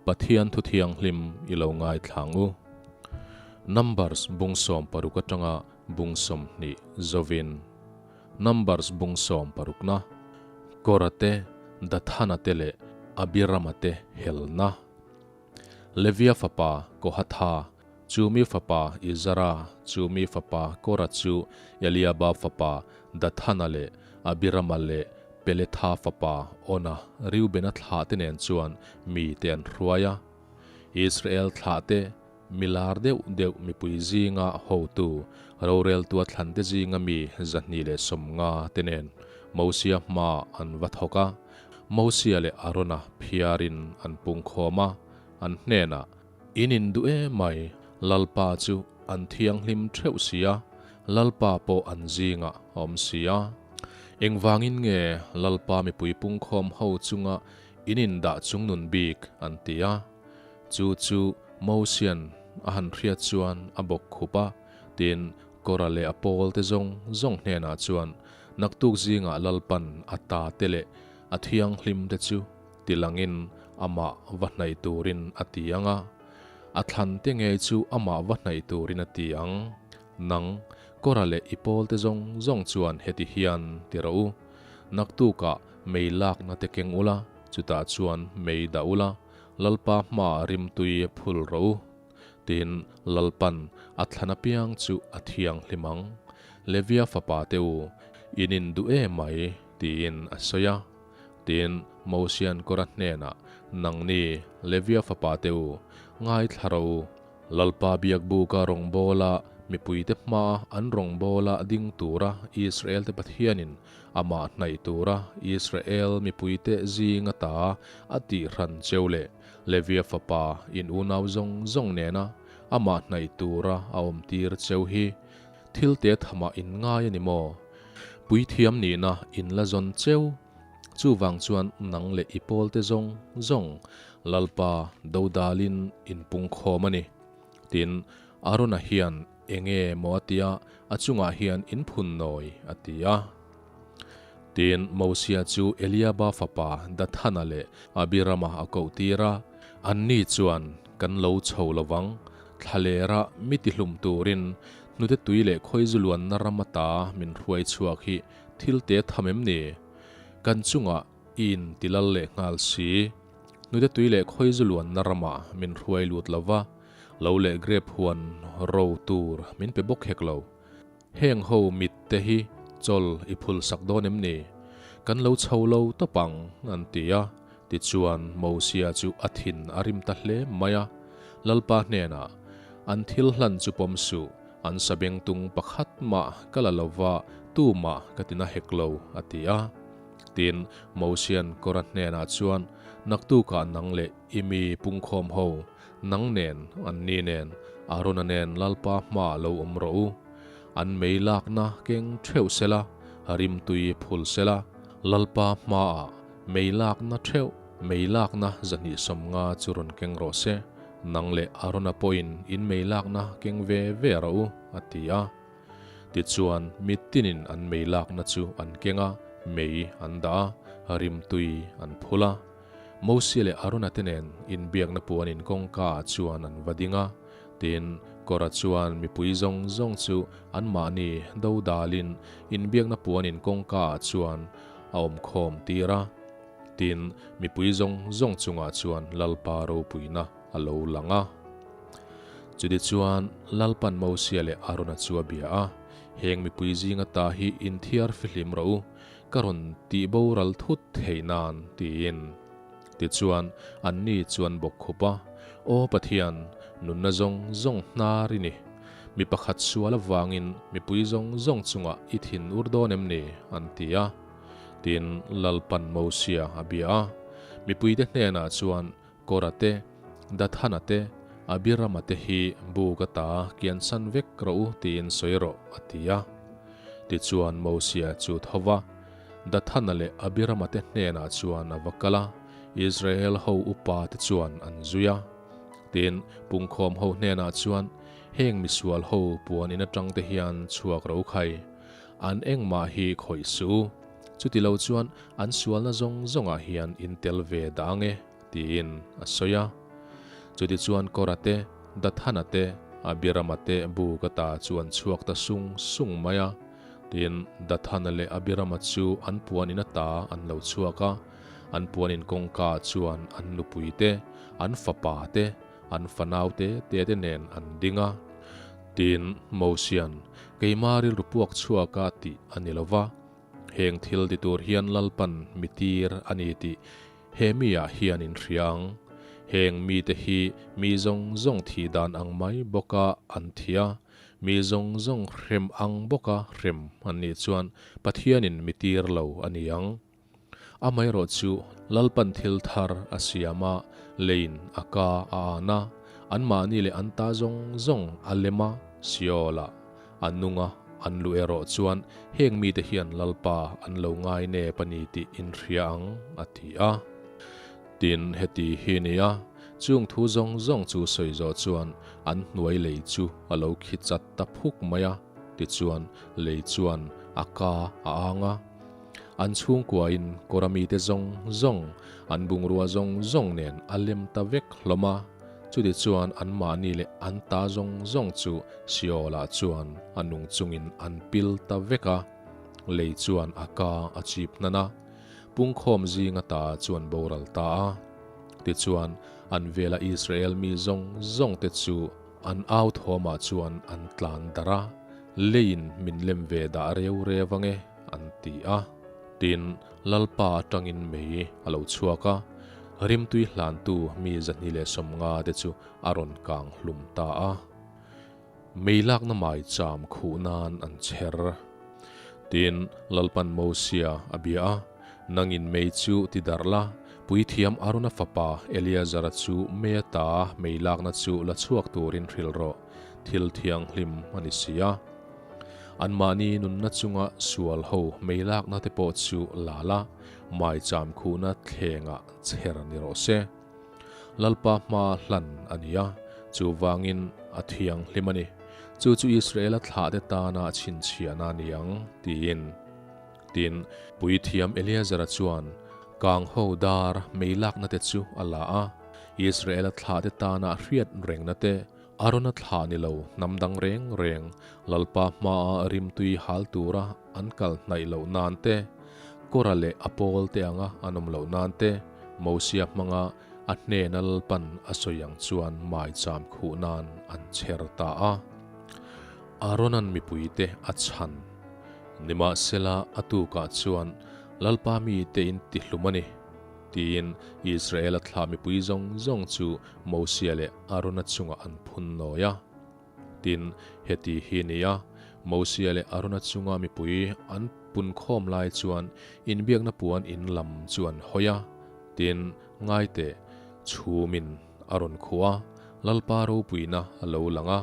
Pathian thu thianghlim i lo ngaithla ang u. Numbers bung 16 atanga bung 20 zovin. Numbers bung 16na, Kora te, Dathana te leh Abirama te helna. Levia fapa Kohatha, chumi fapa Izara, chumi fapa Kora chu Eliaba fapa Dathana leh Abirama leh Peletha fapa Ona, Reubena thlahte nen chuan mite an hruai a. Israel thlahte mi lar deuh deuh mipui zinga hotu, roreltua thlante zinga mi 250 te nen Mosia hmaah an va thawk a. Mosia leh Arona phiarin an pungkhawm a, an hnenah, In induh em mai, Lalpa chu an thianghlim theuh si a, Lalpa pawh an zingah a awm si a. Engvangin nge Lalpa mipui pungkhawm ho chunga in indah chungnun bik? an ti a. Chu chu Mosian a han hriat chuan a bawk khup a, tin, Kora leh a pawlte zawng zawng hnenah chuan naktuk zingah Lalpan a ta te leh a thianghlim te chu tilangin amah va hnaih turin a ti ang a, a thlan te ngei chu amah va hnaih turin a ti ang. Nang, Kora leh i pawlte zawng zawng chuan heti hian ti rawh u, Naktukah mei lakna te keng ula, chutah chuan mei dah ula, Lalpa hmaah rimtui phul rawh u, tin, Lalpan a thlan apiang chu a thianghlim ang. Levia fapa te u, in induh em mai, tiin a sawi a. Tin, Mosian Kora hnenah, Nangni, Levia fapa te u, ngaithla rawh u. Lalpa biakbuka rawngbawla mipuite hmaa an rawngbawla ding tura Israelte Pathianin amah hnaih tura Israel mipuite zing ata a tih hran cheu leh Levia fapa in unau zawng zawng nena amah hnaih tura a awmtir cheu hi thil te thamah in ngai a ni maw? Puithiam nihna in la zawn cheu. Chuvang chuan nang leh i pawlte zawng zawng Lalpa dodalin in pungkhawm a ni. Tin, Arona hian enge maw a tia, a chungah hian in phun nawi, a ti a. Tin, Mosia chu Eliaba fapa Dathana leh Abirama a koh tir a, anni chuan, Kan lo chho lo vang, thlalera mi tihlum turin hnute tui leh khawizu luanna ram ata min hruai chhuak hi thil te tham em ni? Kan chungah i inti lal leh nghal si. Hnute tui leh khawizu luanna ramah min hruai lut lo va, lo leh grep huan ro tur min pe bawk hek lo. Heng ho mit te hi chawl i phul sak dawn em ni? Kan lo chho lo tawp ang, an ti a. Tichuan Mosia chu a thin a rim ta hle mai a. Lalpa hnenah, An thil hlan chu pawm suh, an sabengtung pakhat mah ka la lo va, tumah ka tina hek lo, a ti a. Tin, Mosian Kora hnenah chuan, Naktukah nang leh i mi pungkhawm ho, Nang nen, anni nen, Arona nen Lalpa hmaah lo awm rawh u. An mei lakna keng theuh sela, rimtui phul sela, Lalpa hmaah mei lakna theuh, mei lakna 250 chu rawn keng rawh se. Nang leh Arona pawhin in mei lakna keng ve ve rawh u, a ti a. Tichuan, mitinin an mei lakna chu an keng a, mei an dah a, rimtui an phul a. Mosia leh Arona te nen inbiakna puanin kawngkaah chuan an va ding a, tin, Kora chuan mipui zawng zawng chu anmahni do dalin inbiakna puanin kawngkaah chuan a awmkhawm tir a. Tin, mipui zawng zawng chungah chuan Lalpa ropuina a lo lang a. Chutichuan, Lalpan Mosia leh Arona chu a bia a, Heng mipui zinga ta hi inthiar fihlim rawh u, Ka rawn tih boral thut theih nan, tiin. Tichuan, anni chuan bawk khup a, Aw Pathian, nunna zawng zawng hnar i ni. Mi pakhat sual avangin mipui zawng zawng chungah i thin ur dawn em ni? an ti a. Tin, Lalpan Mosia a bia a. Mipuite hnenah chuan Kora te, Dathana te, Abirama te hi buk ata kiansan vek rawh u tiin sawi rawh, a ti a. Tichuan Mosia chu tho va, Dathana leh Abirama te hnenah chuan a va kal a, Israel ho upa te chuan an zui a. Tin, pungkhawm ho hnenah chuan, Heng misual ho puan in atang te hian chhuak ro khai, an engmah hi khawih suh u, chuti lo chuan an sualna zawng zawngah hian in tel ve dah ang e, tiin a sawi a. Chutichuan Kora te, Dathana te, Abirama te buk ata chu an chhuak ta sung sung mai a. Tin, Dathana leh Abirama chu an puan in ata an lo chhuak a, an puan in kawngka chuan an nupui te, an fapa te, an fanau te te te nen an ding a. Tin, Mosian, Keima rilru puak chhuaka tih a ni lo va, heng thil ti tur hian Lalpan mi tir a ni tih he miah hian in hria ang. Heng mite hi mi zawng zawng thih dan ang mai bawka an thi a, mi zawng zawng hrem ang bawka hrem an nih chuan Pathianin mi tir lo a ni ang. Amaherawh chu Lalpan thil thar a siam a, leiin a ka a an a, anmahni leh an ta zawng zawng a lem a, Seol-ah a nung a, an luh erawh chuan heng mite hian Lalpa an lo ngai nep a ni tih inhria ang, a ti a. Tin, heti hi ni a, chung thu zawng zawng chu sawi zawh chuan an hnuai lei chu a lo khi chat ta phuk mai a, tichuan lei chuan a ka a ang a. An chhungkuain kawra mite zawng zawng, an bungrua zawng zawng nen a lem ta vek hlawm a, chutichuan anmahni leh an ta zawng zawng chu Seol-ah chuan a nung chungin an pil ta vek a, lei chuan a ka a chip hnan a, pungkhawm zinga ta chuan boral ta a. Tichuan, an vela Israel mi zawng zawngte chu an au thawmah chuan an tlan darh a, leiin min lem ve dah reu reu ange. An ti a. Tin, Lalpa atangin mei a lo chhuak a, rimtui hlantu mi 250 te chu a rawn kang hlum ta a. Mei lakna mai cham khuh nan an chher. Tin, Lalpan Mosia a bia a, Nangin mei chu ti darh la, puithiam Arona fapa Eleazara chu mei ata mei lakna chu la chhuak turin hrilh rawh, thil thianghlim a ni si a. Anmahni nunna chunga sual ho mei lakna te pawh chu la la, maicham khuhna thlengah chher ni rawh se. Lalpa hma hlan a ni a, chuvangin a thianghlim a ni. Chu chu Israela thlahte tana chhinchhiahna a ni ang, tiin. Tin, puithiam Eleazara chuan kang ho dar mei lakna te chu a la a, Israela thlahte tana hriat rengna te, Arona thlah ni lo hnam dang reng reng Lalpa hmaa rimtui hal tura an kal hnaih loh nan te, Kora leh a pawl te anga an awm loh nan te, Mosia hmanga a hnena Lalpan a sawi ang chuan maicham khuh nan an chher ta a. Arona'n mipuite a chhan. Nimahsela a tukah chuan Lalpa mite in tihlum a ni. Tiin Israela thlah mipui zawng zawng chu Mosia leh Arona chungah an phun nawi a. Tin, heti hi ni a, Mosia leh Arona chunga mipui an pun khawm lai chuan inbiakna puan in lam chu an hawi a. Tin, ngaiteh, chhumin a rawn khuh a, Lalpa ropuina a lo lang a.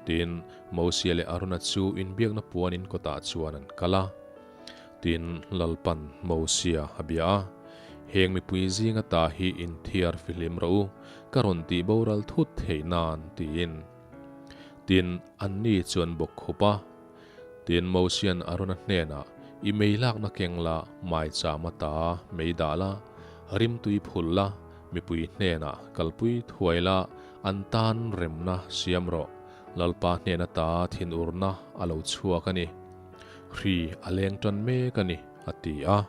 Tin, Mosia leh Arona chu inbiakna puan in kawtah chuan an kal a. Tin, Lalpan Mosia a bia a, Heng mipui zinga ta hi inthiar fihlim rawh u, ka rawn tih boral thut theih nan, tiin. Tin, anni chu an bawk khup a. Tin, Mosian Arona hnenah, I mei lakna keng la, maicham ata mei dah la, rimtui phul la, mipui hnenah kalpui thuai la, an tan remna siam rawh. Lalpa hnen ata thinurna a lo chhuak a ni. Hri a leng tan mek a ni, a ti a.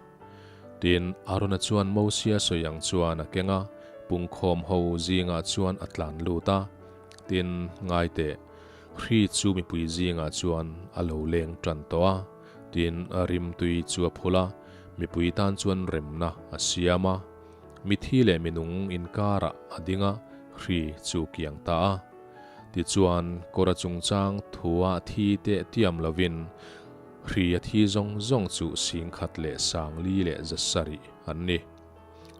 Tin, Arona chuan Mosia sawi ang chuan a keng a, pungkhawm ho zingah chuan a tlan lut a. Tin, ngai teh, hri chu mipui zingah chuan a lo leng tan tawh a. Tin, rimtui chu a phul a, mipui tan chuan remna a siam a. Mithi leh minung inkarah a ding a, hri chu kiang ta a. Tichuan, kawra chungchang thua thi teh tiam lovin hri a thi zawng zawng chu singkhat leh sangli leh zasarih an ni.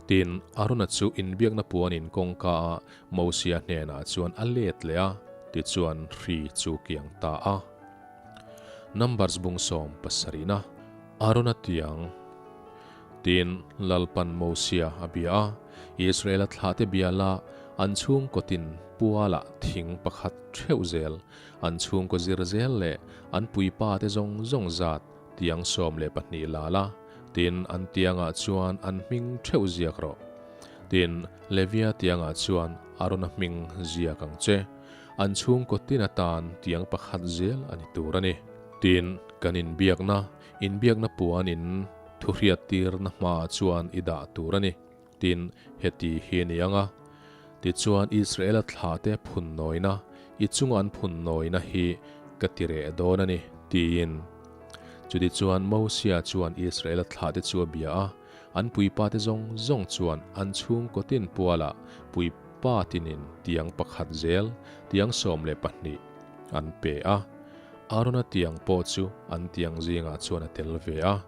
Tin, Arona chu inbiakna puanin kawngka a Mosia hnenah chuan a let leh a, tichuan hri chu kiang ta a. Numbers bung 17na, Arona tiang. Tin, Lalpan Mosia a bia a, Israela thlahte bia la, an chhungkaw tin pualah thing pakhat theuh zel, an chhungkaw zir zel leh an puipa te zawng zawng zat tiang 12 la la, tin an tiangah chuan an hming theuh ziak rawh. Tin, Levia tiangah chuan Arona hming ziak ang che. An chhungkaw tin atan tiang pakhat zel a ni tur a ni. Tin, kan inbiakna, inbiakna puanin thuhriattirna hmaah chuan i dah tur a ni. Tin, heti hi a ni ang a. Tichuan, Israela thlate phun nawina, i chunga an phun nawina hi ka ti reh dawn a ni, tiin. Chutichuan, Mosia chuan Israela thlate chu a bia a, an puipate zawng zawng chuan an chhungkaw tin pualah puipa tinin tiang pakhat zel, tiang 12, an pe a. Arona tiang pawh chu an tiang zingah chuan a tel ve a.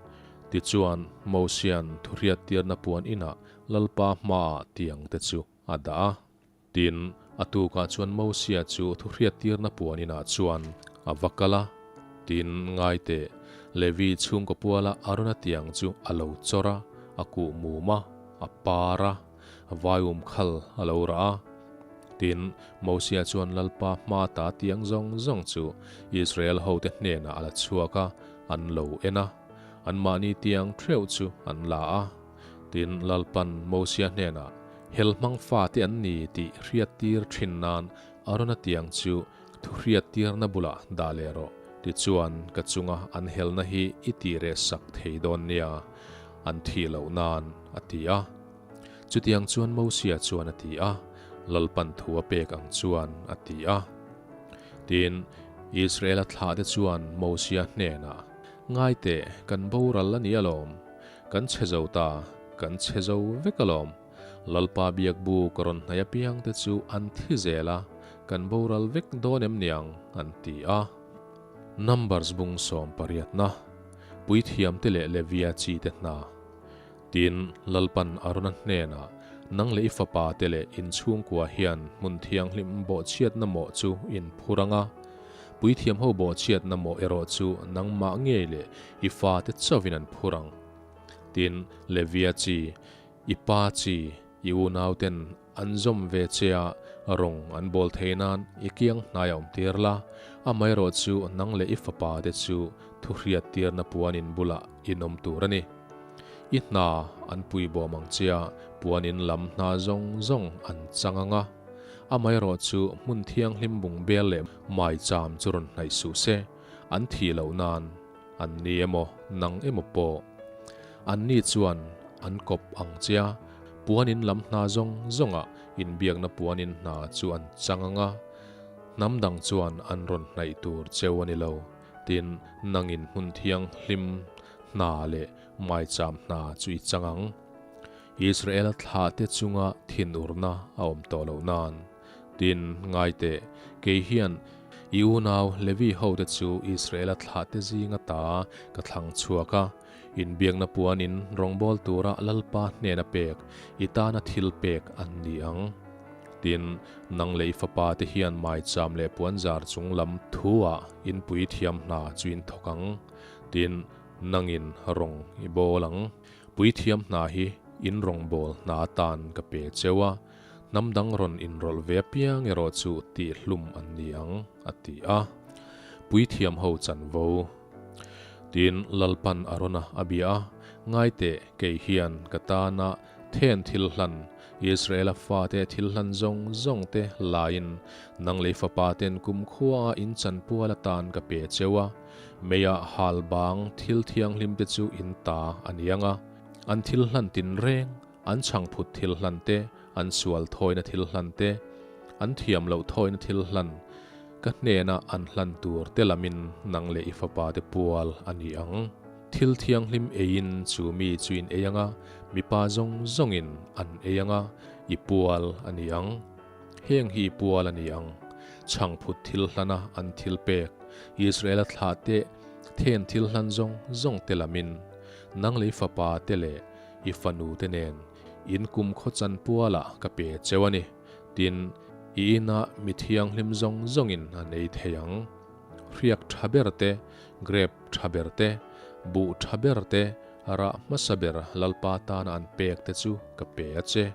Tichuan, Mosia'n thuhriattirna puan inah Lalpa hmaah tiangte chu a dah a. Tin, a tukah chuan Mosia chu thuhriattirna puan inah chuan a va kal a. Tin, ngai teh, Levi chhungkaw puala Arona tiang chu a lo chawr a, a kuh mum a, a par a, vaium khal a lo rah a. Tin, Mosia chuan Lalpa hma ta tiang zawng zawng chu Israel hote hnenah a la chhuak a, an lo en a. Anmahni tiang theuh chu an la a. Tin, Lalpan Mosia hnenah, Hel hmang fate an ni tih hriattir thin nan Arona tiang chu thuhriattirna bulah dah leh rawh. Tichuan, ka chunga an helna hi i tih reh sak thei dawn nia, an thih loh nan, a ti a. Chutiang chuan Mosia chuan a ti a, Lalpan thu a pek ang chuan a ti a. Tin, Israela thlahte chuan Mosia hnenah, Ngai teh, kan boral a ni alawm. Kan chhe zo ta, kan chhe zo vek alawm. Lalpa biakbu ka rawn hnaih apiang te chu an thi zel a, kan boral vek dawn em niang, an ti a. Numbers bung sawm pariatna, Puithiamte leh Levia chi te hna. Tin, Lalpan Arona hnenah, Nang leh i fapa te leh in chhungkua hian hmun thianghlim bawhchhiatna mawh chu in phur ang a, puithiam ho bawhchhiatna mawh erawh chu nangmah ngei leh i fate chauhin an phur ang. Tin, Levia chi, i pa chi, i unauten an zawm ve che a, rawng an bawl thei nan i kiang hnai a awm tir la, amaherawh chu nang leh i fapa te chu thuhriattirna puanin bulah in awm tur a ni. I hna an pui bawm ang chia, puanin lam hna zawng zawng an chang ang a. Amaherawh chu hmun thianghlim bung bel leh maicham chu rawn hnaih suh se, an thih loh nan an ni emaw nang emaw pawh. Anni chuan an kawp ang chia, puanin lam hna zawng zawngah inbiakna puanin hna chu an chang ang a, hnam dang chuan an rawn hnaih tur cheu a ni lo. Tin, nangin hmun thianghlim hna leh maicham hna chu i chang ang. Israel thlahte chunga thinurna a awm tawh loh nan. Tin, ngai teh, kei hian i unau Levi hote chu Israela thlahte zinga ta ka thlang chhuak a, inbiakna puanin rawngbâwl tura Lalpa hnena pek i tana thil pek an ni ang. Tin, nang leh i fapa te hian maicham leh puanzar chung lam thu-ah inpui thiam hna chu in thawk ang. Tin, nangin rawng i bawl ang. Puithiam hna hi in rawngbâwl hna atan ka pe cheu a, hnam dang rawn inrawlh ve apiang erawh chu tihhlum an ni ang, a ti a. Puithiam ho chanvo. Tin, Lalpan Arona a bia a, Ngai teh, kei hian ka tana then thil hlan, Israela fate thil hlan zawng zawng te laiin nang lei fapa ten kumkhua in chanpual atan ka pe cheu a, meiah hal bang thil thianghlim te chu in ta a ni ang a, an thil hlan tin reng, an chhangphut thil hlan te, an sual thawina thil hlan te, an thiam loh thawina thil hlan, ka hnena an hlan tur te lamin nang leh i fapa te pual a ni ang. Thil thianghlim eiin chu mi chu in ei ang a, mipa zawng zawngin an ei ang a, i pual a ni ang. Heng hi i pual a ni ang. Chhangphut thil hlana an thil pek, Israela thlah te then thil hlan zawng zawng te lamin, nang leh i fapa te leh i fanu te nen in kumkhaw chan pualah ka pe cheu a ni. Tin, i inah mi thianghlim zawng zawngin an ei thei ang. Hriak tha ber te, grep tha ber te, buh tha ber te, rah hmasa ber Lalpa tana an pek te chu ka pe a che.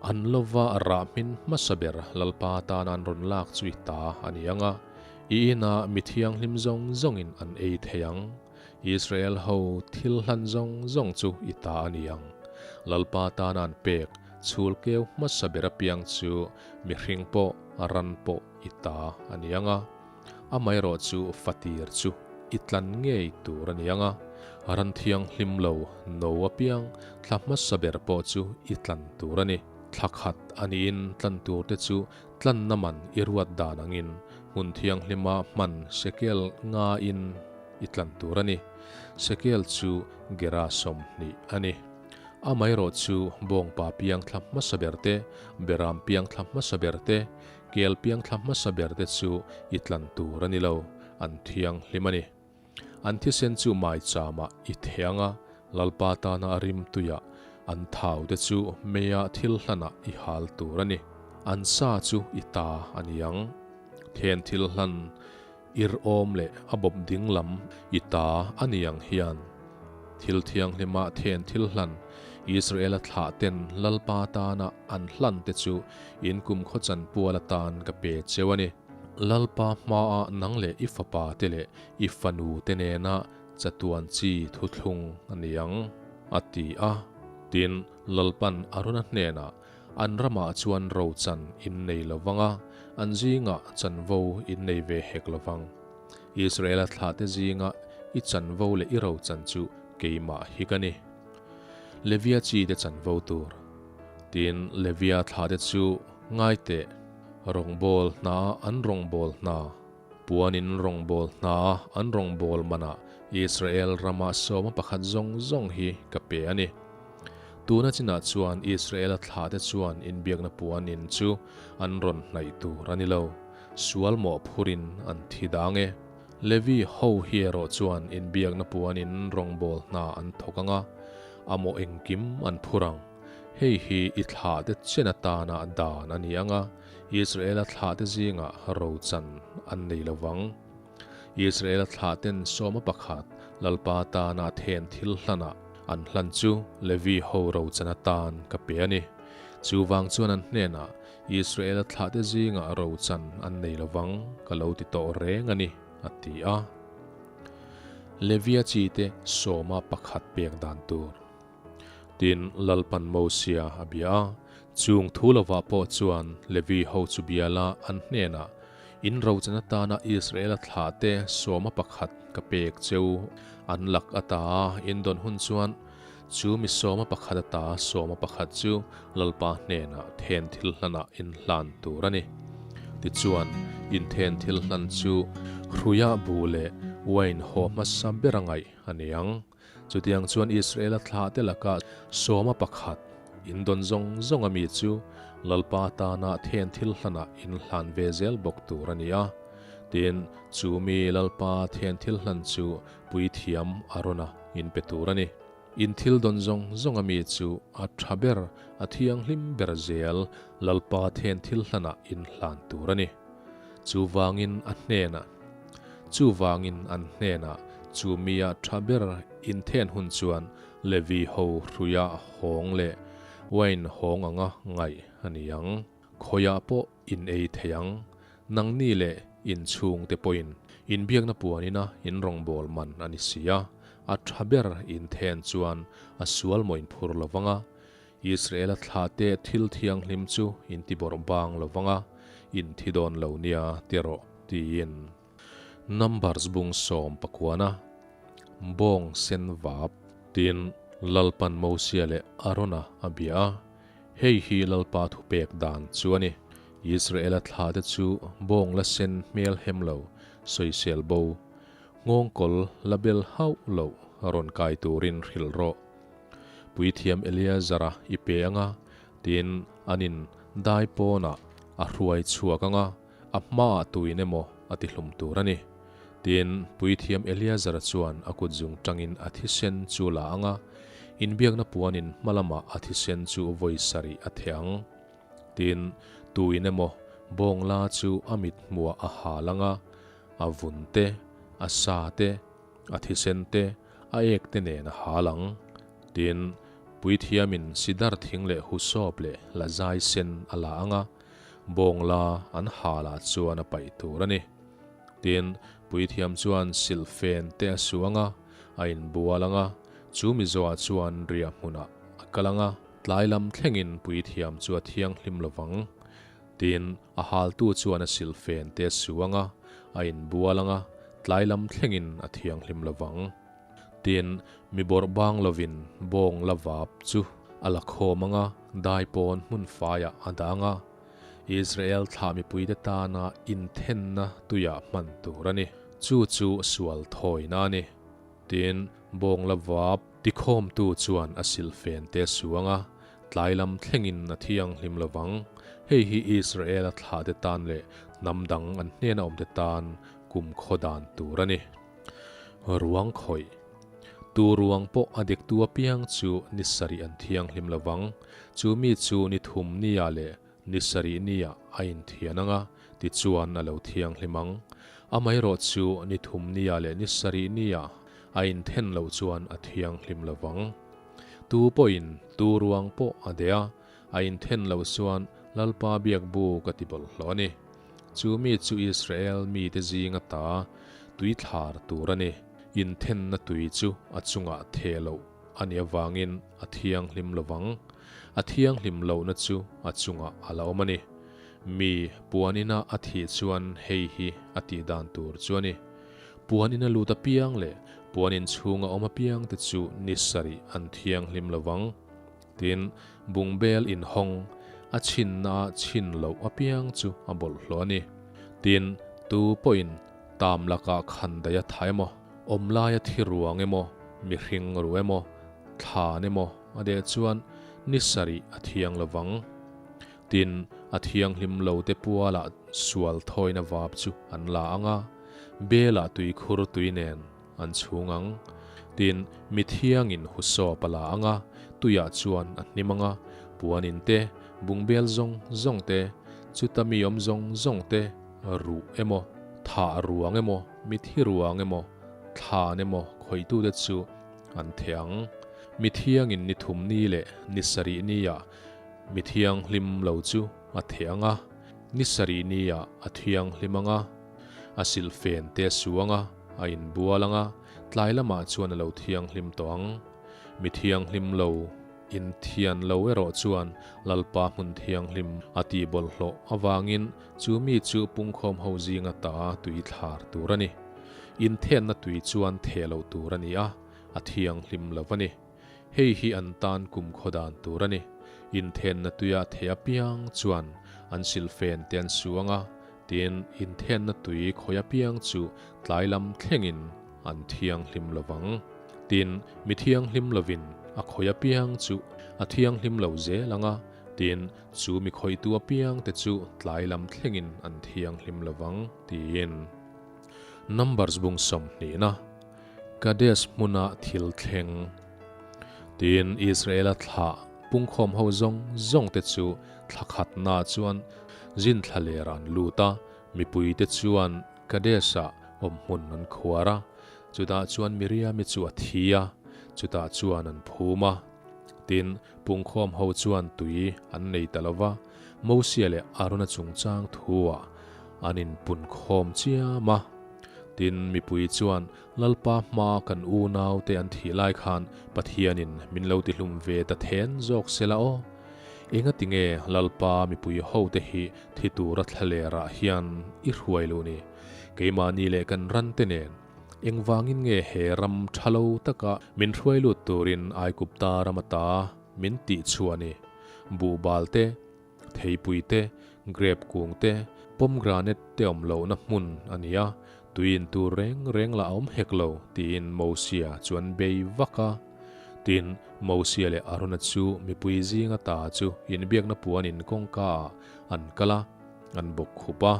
An lova rah hmin hmasa ber Lalpa tana an rawn lak chu i ta a ni ang a, i inah mi thianghlim zawng zawngin an ei thei ang. Israel ho thil hlan zawng zawng chu i ta a ni ang. Lalpa tana an pek. Chhul keu hmasa ber apiang chu mihring pawh, ran pawh i ta a ni ang a. Amaherawh chu fatir chu i tlan ngei tur a ni ang a. Ran thianghlim lo no apiang thla hmasa ber pawh chu i tlan tur a ni. Thla khat a niin tlan tur te chu tlanna man i ruat dan angin hmun thianghlima hman shekel ngain i tlan tur a ni. Shekel chu gera 20 a ni. Amaherawh chu bawngpa piang thla hmasa ber te, beram piang thla hmasa ber te, kel piang thla hmasa ber te chu i tlan tur a ni lo, an thianghlim a ni. An thisen chu maichama i theh anga Lalpa tana a rim tuiah an thau te chu meia thil hlanah i hal tur a ni. An sa chu i ta a ni ang. Then thil hlan ir awm leh a bawp ding lam i ta a ni ang hian thil thianghlima then thil hlan Israela thlah ten Lalpa tana an hlan te chu in kumkhaw chanpual atan ka pe cheu a ni. Lalpa hmaah nang leh i fapa te leh i fanu te nena chatuan chi thuthlung a ni ang, a ti a. Tin, Lalpan Arona hnenah, An ramah chuan ro chan in nei lo vang a, an zingah chanvo in nei ve hek lo vang. Israela thlahte zinga i chanvo leh i ro chan chu keimah hi ka ni. Levia chi te chanvo tur. Tin, Levia thlahte chu ngai teh. Rawngbâwl hna an rawngbâwl hna, puanin rawngbâwl hna an rawngbâwl manah Israel rama sawma pakhat zawng zawng hi ka pe a ni. Tuna chinah chuan Israela thlahte chuan inbiakna puanin chu an rawn hnaih tur a ni lo, sual mawhphurin an thi dang e. Levi ho hi erawh chuan inbiakna puanin rawngbâwl hna an thawk ang a, a mawh engkim an phur ang. Hei hi i thlahte chen atana dan a ni ang a, Israela thlahte zingah rochan an nei lo vang. Israela thlahten sawma pakhat Lalpa tana then thil hlanah an hlan chu Levi ho rochan atan ka pe a ni. Chuvang chuan an hnenah, Israela thlahte zingah rochan an nei lo vang, ka lo ti tawh reng a ni, a ti a. Levia chite sawma pakhat pek dan tur. Tin, Lalpan Mosia a bia a, chung thu lovah pawh chuan Levi ho chu biala an hnenah, In rochan atana Israela thlahte sawma pakhat ka pek cheu an lak ata a in dawn hun chuan, chu mi sawma pakhat ata sawma pakhat chu Lalpa hnenah then thil hlanah in hlan tur a ni. Tichuan, in then thil hlan chu hruia bu leh uain haw hmasa ber a ngaih a ni ang. Chutiang chuan Israela thlahte lakah sawma pakhat, in dawn zawng zawng ami chu Lalpa tana then thil hlanah in hlan ve zel bawk tur a ni a. Tin, chu mi Lalpa then thil hlan chu puithiam Arona in pe tur a ni. In thil dawn zawng zawng ami chu a tha ber, a thianghlim ber zel Lalpa then thil hlanah in hlan tur a ni. Chuvangin a hnenah. Chuvangin an hnenah chu mia tha ber inthen hun chuan Levi ho hruia hawng leh wine hawng anga ngaih a ni ang. Khawiah pawh in ei thei ang. Nangni leh in chhungte pawhin inbiakna puanina in rawngbâwl man a ni si a, a tha ber inthen chuan a sual maw in phur lo vang a, Israela thlahte thil thianghlim chu in ti bawrh bang lo vang a, in thi dawn lo nia ti rawh, tiin. Numbers bung sawm pakuana bawng sen vap. Tin, Lalpan Mosia leh Arona a bia a, hei hi Lalpa thupek dan chu a ni, Israela thlahte chu bawng la sen hmel hem lo, sawisel bo, nghawngkawl la bel hauh loh rawn kai turin hrilh rawh. Puithiam Eleazara i pe ang a, tin, anin dai pawnah a hruai chhuak ang a, a hmaah tuin emaw a ti hlum tur a ni. Tin, Puithiam Eleazara chuan a kut zung tangin a thisen chu la ang a, inbiakna puanin hma lamah a thisen chu vawi sarih a theh ang. Tin, tuin emaw bawngla chu a mit hmuah a hal ang a, a vun te, a sa te, A thisen te, a ek te nen a hal ang. Tin, puithiamin sidar thing leh husawp leh la zai sen a la ang a, bawngla an halah chuan a paih tur a ni. Tin, puithiam chuan silhfen te a su ang a, a inbual ang a, chu mizoah chuan riah hmunah a kal ang a. Tlai lam thlengin puithiam chu a thianghlim lovang. Tin, a haltu chuan a silhfen te a su ang a, a inbual ang a, tlai lam thlengin a thianghlim lovang. Tin, mi bawrh bang lovin bawng la vap chu a la khawm ang a, dai pawn hmun faiah a dang a, Israel thlah mipuite tana inthenna tuiah hman tur a ni. Chu chu sual thawina a ni. Tin, bawng la vap tikhawmtu chuan a silhfen te a su ang a, tlai lam thlengin a thianghlim lo vang. Hei hi Israel-a thlahte tan leh hnam dang an hnena awmte tan kum khaw dan tur a ni. Ruang khawih. Tu ruang pawh a dektu apiang chu ni sarih an thianghlim lo vang. Chu mi chu ni thum nia leh ni sarih nia a inthian ang a, tichuan a lo thianghlim ang. Amaherawh chu ni thum nia leh ni sarih nia a inthen loh chuan a thianghlim lo vang. Tu pawhin tu ruang pawh a deh a, a inthen loh chuan Lalpa biak bu ka ti bawlhhlawh a ni. Chu mi chu Israel mite zinga ta tui thlar tur a ni. Inthenna tui chu a chungah theh loh a nih avangin a thianghlim lo vang. A thianghlim lohna chu a chungah a la awm a ni. Mi puan ina a thih chuan hei hi a tih dan tur chu a ni. Puan ina lut apiang leh puan inchhunga awm apiangte chu ni sarih an thianghlim lo vang. Tin, bungbel inhawng a chhinna chhin loh apiang chu a bawlhhlawh a ni. Tin, tu pawhin tam lakah khan daih a tha emaw, awm laia thi ruang emaw, mihring ru emaw, thlan emaw a deh chuan ni sarih a thiang lo vang. Tin, a thianghlim lo te pualah sual thawina vap chu an la ang a, belah tuikhur tui nen an chhung ang. Tin, mi thiangin husawp a la ang a, tuiah chuan a hnim ang a, puanin te, bungbel zawng zawng te, chuta mi awm zawng zawng te, ruh emaw, thah ruang emaw, mithi ruang emaw, thlan emaw khawihtute chu an theh ang. Mi thiangin ni thum ni leh ni sarih niah mi thianghlim lo chu a theh ang a, ni sarih niah a thianghlim ang a, a silhfen te a su ang a, a inbual ang a, tlai lamah chuan a lo thianghlim tawh ang. Mi thianghlim lo, inthian lo erawh chuan Lalpa hmun thianghlim a tih bawlhhlawh avangin chu mi chu pungkhawm ho zinga ta tui thlar tur a ni. Inthenna tui chuan theh loh tur a ni a, a thianghlim lo a ni. Hei hi an tan kum khaw dan tur a ni. Inthenna tuia theh apiang chuan an silhfen te an su ang a, Tin, inthenna tui khawi apiang chu tlai lam thlengin an thianghlim lo vang. Tin, mi thianghlim lovin a khawi apiang chu a thianghlim lo zel ang a, tin, chu mi khawitu apiangte chu tlai lam thlengin an thianghlim lo vang, tiin. Numbers bung sawmhnihna, Kadesh hmuna thil thleng. Tin, Israela thlah pungkhawm ho zawng zawngte chu thla khatna chuan zin thla ler an lut a, mipuite chuan Kadesh-ah awmhmun an khuar a, chutah chuan Miriam-i chu a thi a, chutah chuan an phum a. Tin, pungkhawm ho chuan tui an nei ta lo va, Mosia leh Arona chungchang thuah an inpunkhawm chiam a. Tin, mipui chuan Lalpa hma kan unaute an thih lai khan Pathianin min lo tihlum ve ta then zawk se la aw. Engati nge Lalpa mipui hote hi thi tura thlalerah hian i hruai lo ni? Keimahni leh kan rante nen engvangin nge he ram tha lo taka min hruai lut turin Aigupta ram ata min tih chhuah ni? Buhbal te, Theipui te, grape kung te, pomegranate te awm lohna hmun a ni a, tui in tur reng reng lah a awm hek lo, tiin Mosia chu an bei vak a. Tin, Mosia leh Arona chu mipui zinga ta chu inbiakna puanin kawngka ah an kal a, an bawk khup a.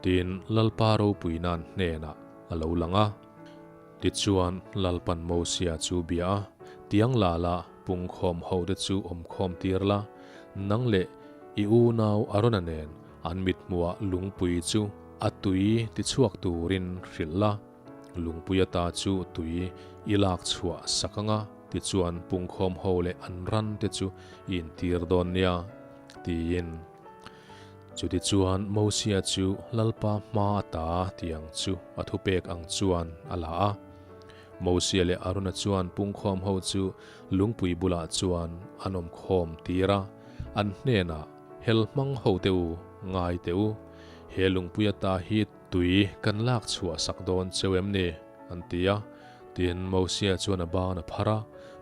Tin, Lalpa ropui nan hnenah a lo lang a. Tichuan, Lalpan Mosia chu bia a, Tiang la la, pungkhawm hote chu awmkhawm tir la, nang leh i unau Arona nen an mithmuhah lungpui chu a tui tichhuak turin hrilh la, lungpui ata chu tui i lak chhuah sak anga tichuan pungkhawm ho leh an ran te chu i intir dawn nia, tiin. Chutichuan Mosia chu Lalpa hma ata tiang chu a thupek ang chuan a la a. Mosia leh Arona chuan pungkhawm ho chu lungpui bulah chuan an awm khawm tir a, an hnenah, Hel hmang ho teh u, ngai teh u, he lungpui ata hi tui kan lak chhuah sak dawn cheu em ni? an ti a. Tin, Mosia chuan a ban a phar a,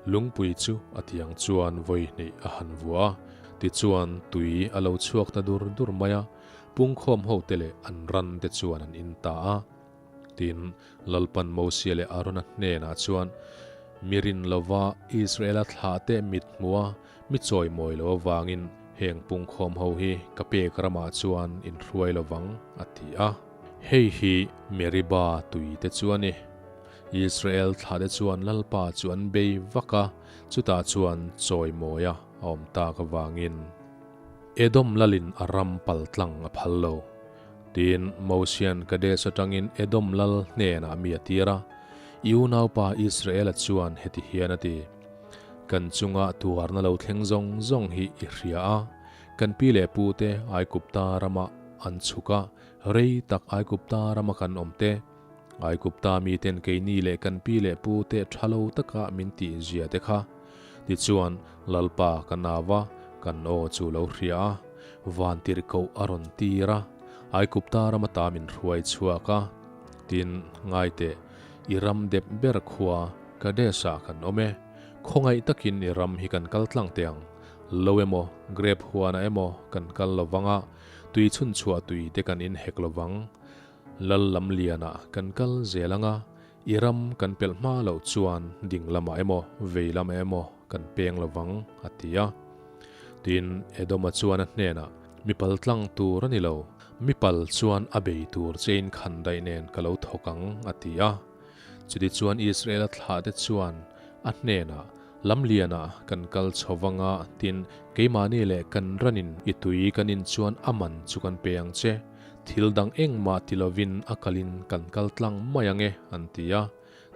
lungpui chu a tiang chuan vawi hnih a han vuah a, tichuan tui a lo chhuak ta dur dur mai a, pungkhawm ho te leh an ran te chuan an in ta a. Tin, Lalpan Mosia leh Arona hnenah chuan, Mi rin lova Israela thlahte mit hmuh a, mi chawimawi lo avangin heng pungkhawm ho hi ka pek ramah chuan in hruai lovang, a ti a. Hei hi Meriba tui te chu a ni. Israel thlahte chuan Lalpa chu an bei vak a, chutah chuan chawimawia a awm tak avangin Edom lalin a ram paltlang a phal lo. Tin, Mosia'n Kadesh atangin Edom lal hnenah mi a tir a, I unaupa Israela chuan heti hian a ti, Kan chunga tuarna lo thleng zawng zawng hi i hria a, kan pi leh pute Aigupta rama an chhuk a, rei tak Aigupta rama kan awm te, Aigupta miten keini leh kan pi leh pute tha lo taka min tih zia te kha. Tichuan, Lalpa ka nau a, kan aw chu lo hria a, van tirhkoh a rawn tir a, Aigupta rama ta min hruai chhuak a. Tin, ngaiteh, i ram dep ber khua Kadesh-ah kan awm e. Khawngaih takin i ram hi kan kal tlang teh ang. Lo emaw, grep huanah emaw kan kal lo vang a, tui chhunchhuah tui te kan inhek lo vang. Lal lam lianah kan kal zel ang a, i ram kan pelh hma loh chuan ding lamah emaw, vei lamah emaw kan peng lo vang, a ti a. Tin, Edoma chuan a hnenah, Mi pal tlang tur a ni lo, mi pal chuan a bei tur chein khan daih nen ka lo thawk ang, a ti a. Chutichuan Israela thlahte chuan a hnenah, Lamlianah kan kal chho vang a, tin, keimahni leh kan ranin i tui kan in chuan a man chu kan pe ang che. Thil dang engmah ti lovin a kalin kan kal tlang mai ang e, an ti a.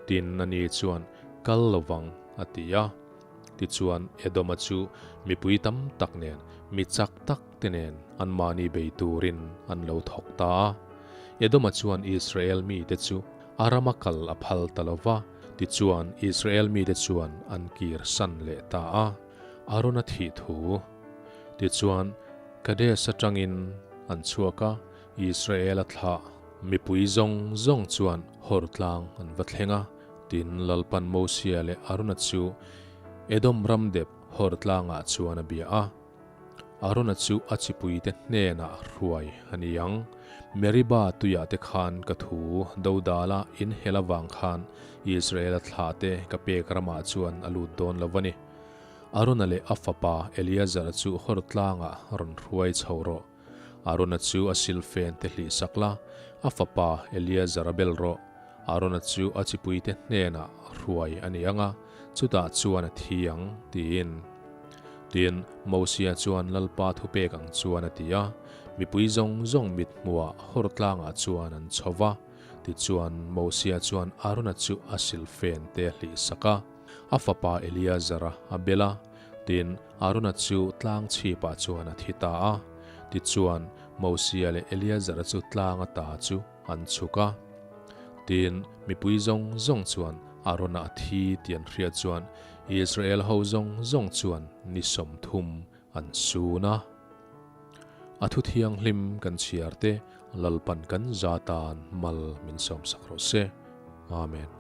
Tin, ani chuan, Kal lo vang, a ti a. Tichuan, Edoma chu mipui tam tak nen, mi chak tak te nen anmahni bei turin an lo thawk ta a. Edoma chuan Israel mite chu a rama kal a phal ta lo va, tichuan Israel mite chuan an kir san leh ta a. Arona thih thu. Tichuan, Kadesh atangin an chhuak a, Israel a thlah. Mipui zawng zawng chuan Hor tlang an va thleng a, tin Lalpan Mosia leh Arona chu Edom ram dep Hor tlangah chuan a bia a. Arona chu a chipuite hnenah hruai a ni ang. Meriba tuiah te khan ka thu dodala inhel avang khan Israel-a thlahte ka pek ramah chuan a lut dawn lo a ni. Arona leh a fapa Eleazar chu Hor tlangah rawn hruai chho rawh. Arona chu a silfen te hlih sak la, a fapa Eleazar a bel rawh. Arona chu a chipuite hnenah hruai a ni ang a, chutah chuan a thi ang, tiin. Tin, Mosia chuan Lalpa thupek ang chuan a ti a, mipui zawng zawng mit hmuhah Hor tlangah chuan an chho va. Tichuan, Mosia chuan Arona chu a silfen te a hlih sak a, a fapa Eleazara a bel a. Tin, Arona chu tlang chhipah chuan a thi ta a. Tichuan, Mosia leh Eleazara chu tlang ata chu an chhuk a. Tin, mipui zawng zawng chuan Arona a thi tih an hriat chuan Israel ho zawng zawng chuan ni 30 an sun a. A thu thianghlim kan chhiar te Lalpan kan za tan mal min sawmsak rawh se. Amen.